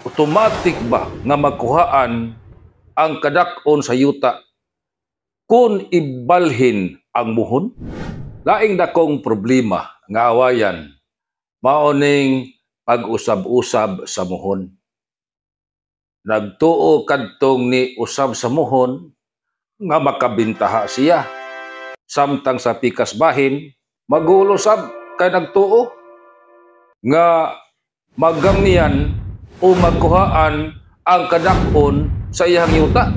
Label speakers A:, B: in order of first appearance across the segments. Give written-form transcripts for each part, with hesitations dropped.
A: Automatic ba nga makuhaan ang kadak-on sa yuta kung ibalhin ang muhon? Laing dakong problema nga awayan mao ning pag-usab-usab sa muhon. Nagtuo kadtong ni usab sa muhon nga makabintaha siya. Samtang sa pikas bahin, magulo sab kay nagtuo nga magamyan o magkuhaan ang kadak-on sa iyang yuta.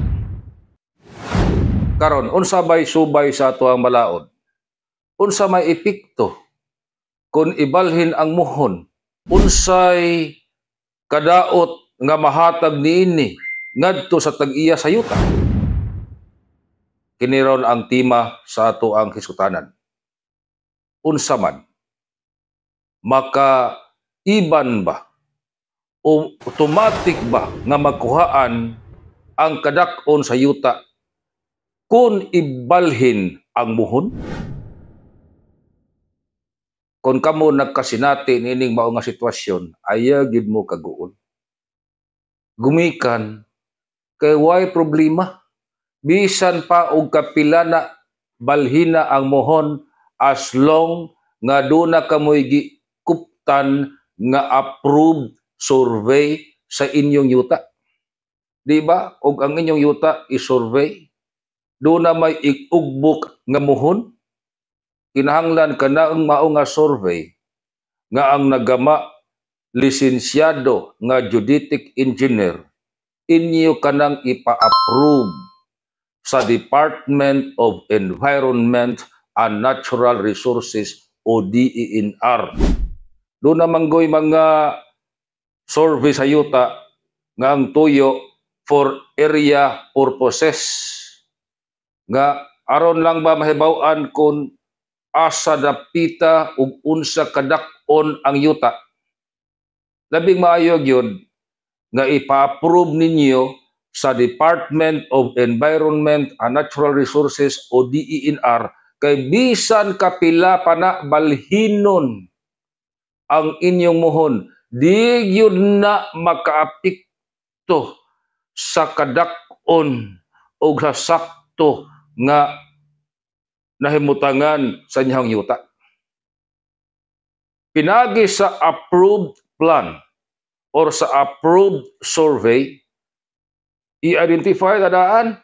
A: Karon, unsa bay subay sa atuang balaod? Unsa may epekto kung ibalhin ang muhon? Unsay kadaot nga mahatag niini ngadto sa tag-iya sa yuta? Kini ron ang tema sa ato ang hisgutanan. Unsa man maka iban ba o automatic ba nga makuhaan ang kadak-on sa yuta kung ibalhin ang muhon? Kung kamo nagkasinati niining mao nga sitwasyon, ayaw gyud mo kaguol. Gumikan kay way problema. Bisan pa og kapila na balhina ang muhon, as long nga duna kamoy gikuptan nga approved survey sa inyong yuta. Di ba? Og ang inyong yuta i-survey, duna may ig-ugbok nga muhon, kinahanglan kana ang mao nga survey nga ang nagama lisensyado nga geodetic engineer, inyo kanang ipa-approve sa Department of Environment and Natural Resources o DENR. Duna man goy mga survey sa yuta nga ang tuyo for area purposes, nga aron lang ba mahibaw-an kung asa dapita ug unsa kadak-on ang yuta. Labing maayo gyud nga ipa-approve ninyo sa Department of Environment and Natural Resources o DENR, kay bisan kapila pa na balhinon ang inyong muhon, di gyud na makaapekto sa kadak-on o sa sakto nga nahimutangan sa inyong yuta. Pinagi sa approved plan or sa approved survey, i-identify daan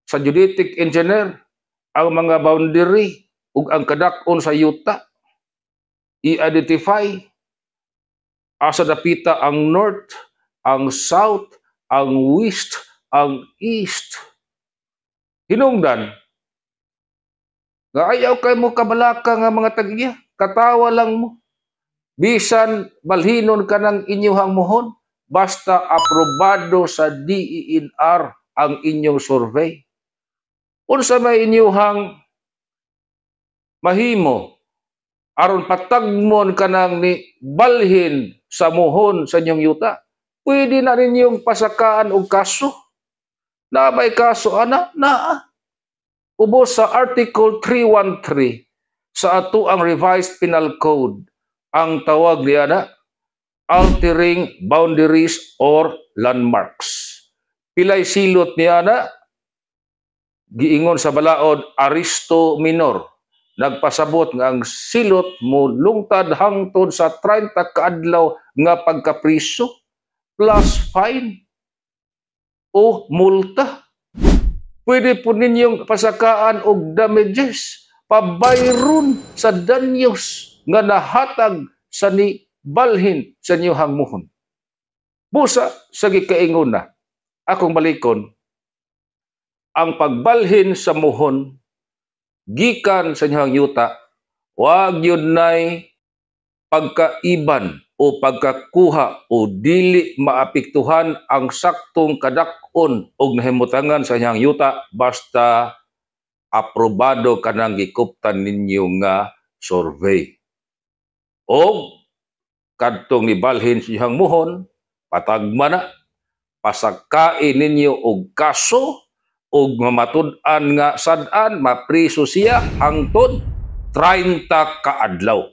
A: sa geodetic engineer ang mga boundary ug ang kadak-on sa yuta. I-identify asa dapita ang north, ang south, ang west, ang east. Hinungdan nga ayaw kay mo kabalaka nga mga tag-iya, katawa lang mo. Bisan balhinon ka ng inyuhang muhon, basta aprobado sa DENR ang inyong survey. Unsa may inyuhang mahimo aron patagmon kanang ni balhin sa muhon sa inyong yuta? Pwede na ninyong pasakaan og kaso. Naa bay kaso ana? Naa. Ubos sa Article 313 sa ato ang Revised Penal Code, ang tawag niya na altering boundaries or landmarks. Pilay silot niya na? Giingon sa balaod, arresto menor. Nagpasabot nga ang silot mo lungtad hangtod sa 30 kaadlaw nga pagkapriso plus fine o multa. Pwede po ninyong pasakaan og damages, pabayron sa danyos nga nahatag sa ni balhin sa inyong muhon. Busa sa gikaingon na, akong balikon, ang pagbalhin sa muhon gikan sa inyong yuta, wag yun nay pagkaiban o pagkakuha o dili maapektuhan ang saktong kadak-on og nahimutangan sa inyong yuta basta aprobado kanang gikuptan ninyo nga survey. O kadtong nibalhin sa inyong muhon, patagma na, pasakain ninyo og kaso og mamatud-an nga sad-an mapriso siya hangtod 30 ka adlaw.